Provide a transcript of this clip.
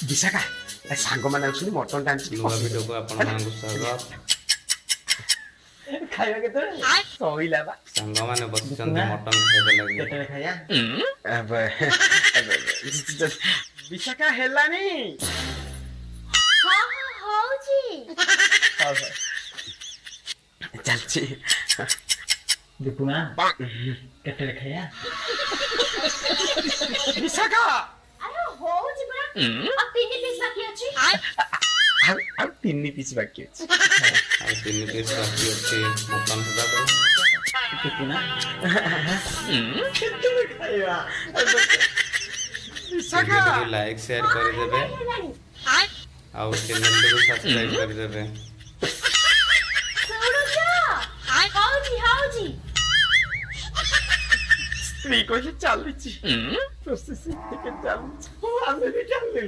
ବିଶାଖା, ସାଙ୍ଗମାନେ ଆସୁଛନ୍ତି, ମଟନଟା ଆଣିଛି। ନୂଆ ଭିଡ଼ିଓକୁ ଆପଣମାନଙ୍କୁ ସ୍ୱାଗତ। ଖାଇବା କେତେବେଳେ ସଇଲା ବା? ସାଙ୍ଗମାନେ ବସିଛନ୍ତି ମଟନ ଖାଇବା ଲାଗି। କେତେବେଳେ ଖାଇବା? ବିଶାଖା, ହେଲାନି? ହଁ ହଁ ହଉଛି। ହଉ ହଉ, ଚାଲିଛି। ଦୀପୁମା, କେତେବେଳେ ଖାଇବା? ବିଶାଖା! ଆରେ, ହଉଛି ପରା, ଆଉ 3 ପିସ୍ ବାକି ଅଛି। ଆଉ ଆଉ 3 ପିସ୍ ବାକି ଅଛି। ଆଉ 3 ପିସ୍ ବାକି ଅଛି ମଟନ ହେବା ପାଇଁ। ଦୀପୁନା, କେତେବେଳେ ଖାଇବା? ବିଶାଖା! ଭିଡ଼ିଓଟିକୁ ଲାଇକ୍, ସେୟାର କରିଦେବେ ହେଲାଣି। ଆଉ ଚ୍ୟାନେଲଟିକୁ ସବସ୍କ୍ରାଇବ୍ କରିଦେବେ। ଶୁଣୁଛ? ହଉଛି ହଉଛି। ସ୍ତ୍ରୀ କହିଲେ ଚାଲିଛି, ପ୍ରୋସେସିଂ ଟିକେ ଚାଲିଛି। ଆମେ ବି ଚାଲିଲୁ।